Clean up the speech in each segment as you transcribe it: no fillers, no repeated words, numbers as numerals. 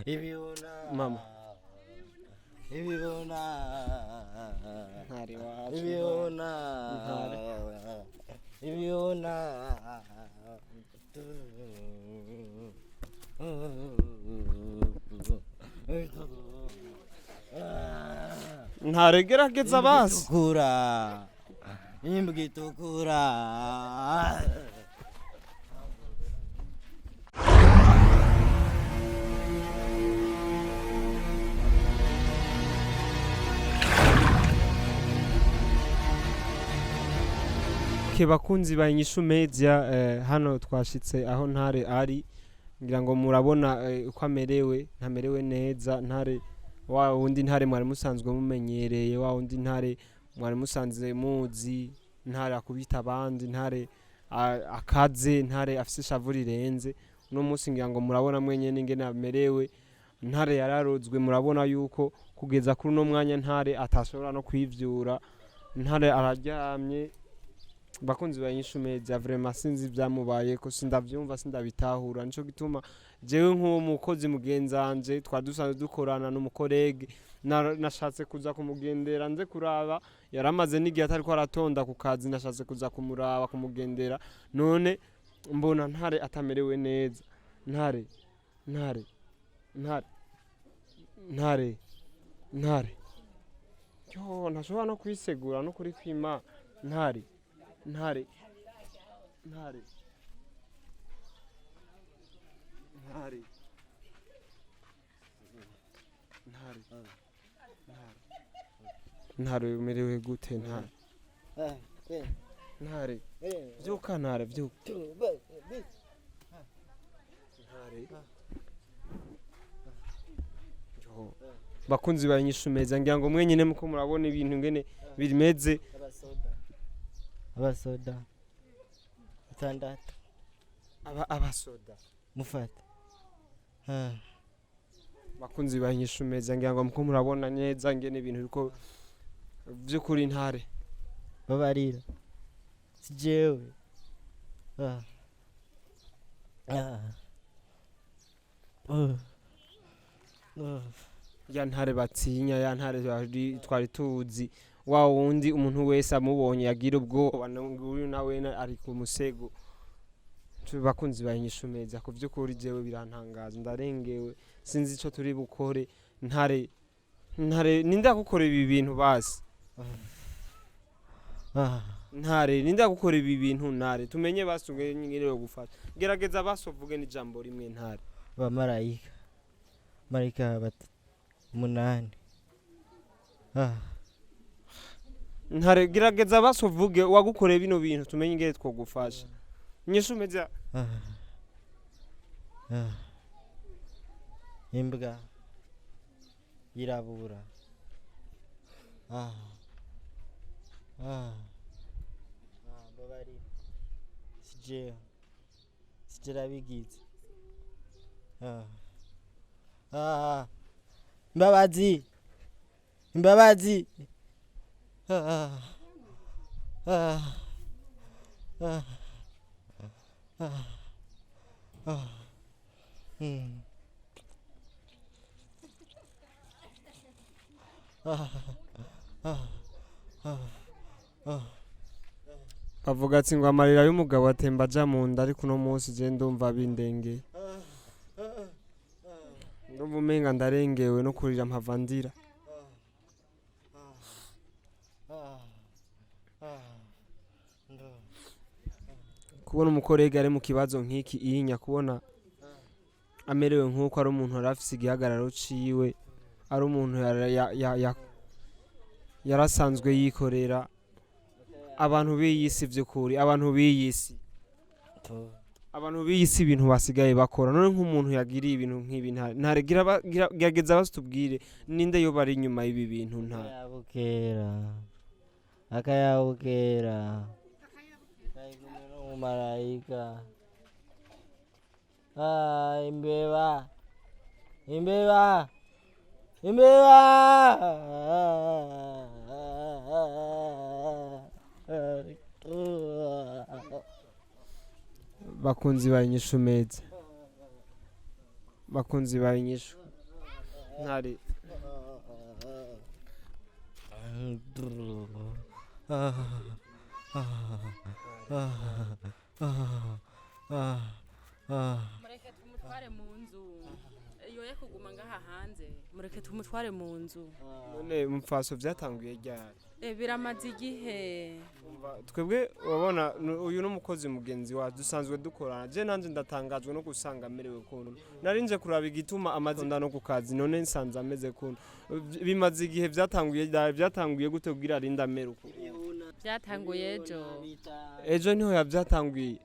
Ibibona. Mama. Ibibona. Ntare wacu. Ibibona. Ntare. Ibibona. Ntare, gerageza basi. Itukura. Imbwa itukura. Ke bakunzi ba Inyishu Media, hano twashitse aho Ntare ari. Ngira ngo murabona uko amerewe. Ntamerewe neza Ntare wa wundi, Ntare mwari musanzwe mumenyereye, wa wundi Ntare mwari musanzwe muzi, Ntare akubita abandi, Ntare akaze, Ntare afise ishavu rirenze. Uno munsi ngira ngo murabona mwenyene ingene amerewe. Ntare yararozwe, murabona yuko kugeza kuri uno mwanya Ntare atashobora no kwivyura. Ntare araryamye. Bakunzi ba Inyishu Media, vraiment sinzi ibyamubayeko, sindavyumva, sindabitahura. Nico gituma jewe nk'uwo mukozi mugenzanje twari dusanzwe dukorana n'umu collègue, nashatse kuza kumugendera nze kuraba. Yaramaze n'igihe atariko aratonda ku kazi. Nashatse kuza kumuraba, kumugendera, none mbona Ntare atamerewe neza. Ntare, Ntare, Ntare, Ntare, Ntare, yo ntashobora no kwisegura no kuri kwima. Ntare, Ntare, Ntare, Ntare, Ntare, Ntare, Ntare, umerewe gute Ntare? Ntare, vyuka Ntare, vyuka Ntare. Yo, bakunzi ba Inyishu Media, ngira ngo mwenyene muko murabona ibintu ngene bimeze. Abasoda. Abasoda. Batandatu. Abasoda. Mufata. Bakunzi ba Inyishu Media, ngira ngo muko murabona neza ngene ibintu biko vy'ukuri. Ntare. Babarira. Si jewe. Ah. Ah. Oh. Oh. Ya Ntare batinya, ya Ntare twari tuzi, wa wundi umuntu wese amubonye yagira ubwoba, nguyu nawe ari ku musego. Bakunzi ba Inyishu Media, ku vy'ukuri jewe birantangaza, ndarengewe, sinzi ico turi bukore. Ntare, Ntare, ninde gukora ibi bintu basi? Ah. Ntare, ninde gukora ibi bintu? Ntare, tumenye basi ngene yo gufata. Gerageza basi uvuge n'ijambo rimwe, Ntare. Abamarayika. Marayika umunani. Ah. Ntare, gerageza basi uvuge uwagukoreye bino bintu, tumenye ingene twogufasha. Inyishu Media. Ah. Ah. Imbwa yirabura. Ah. Ah. Ah, babarira. Si jewe. Si jewe nabigize. Ah. Ah. Imbabazi. Imbabazi. Ah. Ah. Ah. Ah. Ah. Ah. Ah. Ah. Ah. Bavuga ati ngo amarira y'umugabo atemba aja mu nda, ariko uno munsi je ndumva bindengeye, ndumva umenga ndarengewe no kurira, mpava ndira. Ah. Ah. Ndo. Kubona umu collègue ari mu kibazo nk'iki iyinya, kubona amerewe nk'uko ari umuntu yari afise igihagararo ciwe, ari umuntu yarasanzwe yikorera. Abantu b'iyi si, vy'ukuri, abantu b'iyi si, To. abantu b'iyi si, ibintu basigaye bakora. None nk'umuntu yagiriye ibintu nk'ibi, Ntare, Ntare, gerageza basi tubwire ninde yoba ari inyuma y'ibi bintu, Ntare. Akayabukera. Akayabukera. Kari kumwe n'umumarayika. Ah, imbeba. Imbeba. Imbeba. Bakunzi ba Inyishu Media, Bakunzi ba Inyishu, Ntare. Mureke tumutware mu nzu, yoye kuguma ngaha hanze, mureke tumutware mu nzu. None mupfaso, vyatanguye ryari? Biramaze igihe. Umva, twebwe urabona uyu n'umukozi mugenzi wacu dusanzwe dukorana. Je nanje ndatangajwe no gusanga amerewe kuntu. Narinje kuraba igituma amaze nda no ku kazi, none nsanze ameze kuntu. Bimaze igihe, vyatanguye ryari? Vyatanguye gute kugira arinde amere uku? Byatanguye ejo. Ejo niho yavyatanguye?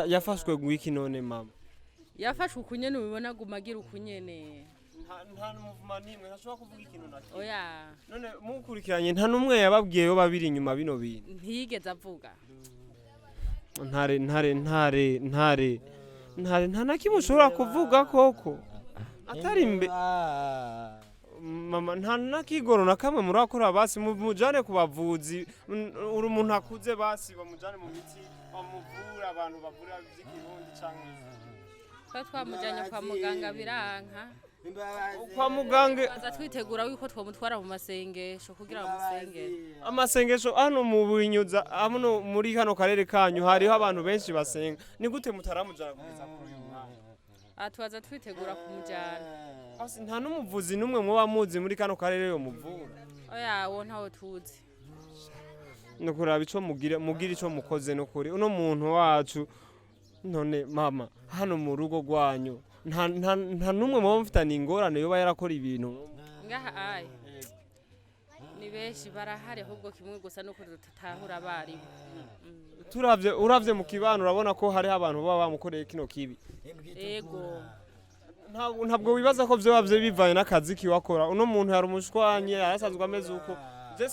Yafashwe gwiki none, mama? Yafashwe ukunyene ubibona, aguma agira ukunyene. Nta muvuma nimwe, ntashobora kuvuga ikintu na kimwe? Oya. None mukurikiranye, nta n'umwe yababwiye yo babiri inyuma bino bintu? Ntiyigeze avuga. Ntare, Ntare, Ntare, Ntare, Ntare, nta na kimwe ushobora kuvuga koko atari imbe? Mama, nta nakigoro na kamwe murakora? Basi mujane ku bavuzi. Uri umuntu akuze, basi bamujane mu miti, bamuvura, abantu bavura ivy'ikirundi canke Twari twamujyanye kwa muganga biranka. Kwa muganga? Baza twitegura yuko twamutwara mu masengesho kugira bamusengere. Amasengesho hano mu Buhinyuza, hano muri kano karere kanyu hariho abantu benshi basenga. Ni gute mutaramujana kugeza kuri uyu mwanya? Aha tubaza twitegura kumujyana. Basi nta n'umuvuzi n'umwe muba muzi muri kano karere yo muvura? Oya, wo ntawo tuzi. Nukuraba ico mugira, mugira ico mukoze nukuri uno muntu wacu. None mama, hano mu rugo rwanyu nta n'umwe muba mufitanye ingorane yoba yarakora ibintu? Ngaha ayi ni benshi barahari, ahubwo kimwe gusa nuko tudatahura abarimu. Turavye, uravye mu kibano, urabona ko hariho abantu baba bamukoreye kino kibi? Ego. Ntabwo wibaza ko vyoba vyo bivanye n'akazi kiwakora? Uno muntu yari umushwanyi, yarasanzwe ameze uko. Je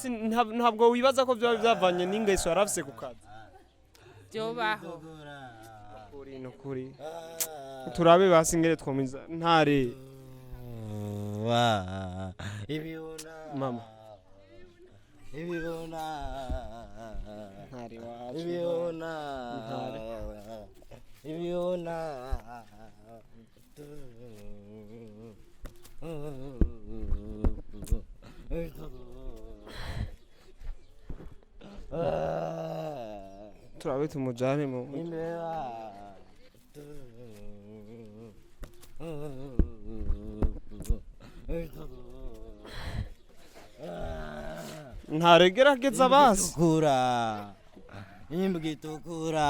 ntabwo wibaza ko vyoba vyavanye n'ingeso yarafise ku kazi? Byobaho. Nukuri, nukuri turabe basi ngere twomiza Ntare. Ibibona. Mama. Ibibona. Ntare wacu. Ibibona. Ntare. Ibibona. Turabe tumujane mu Imbeba. Ntare, gerageza basi. Itukura. Imbwa itukura.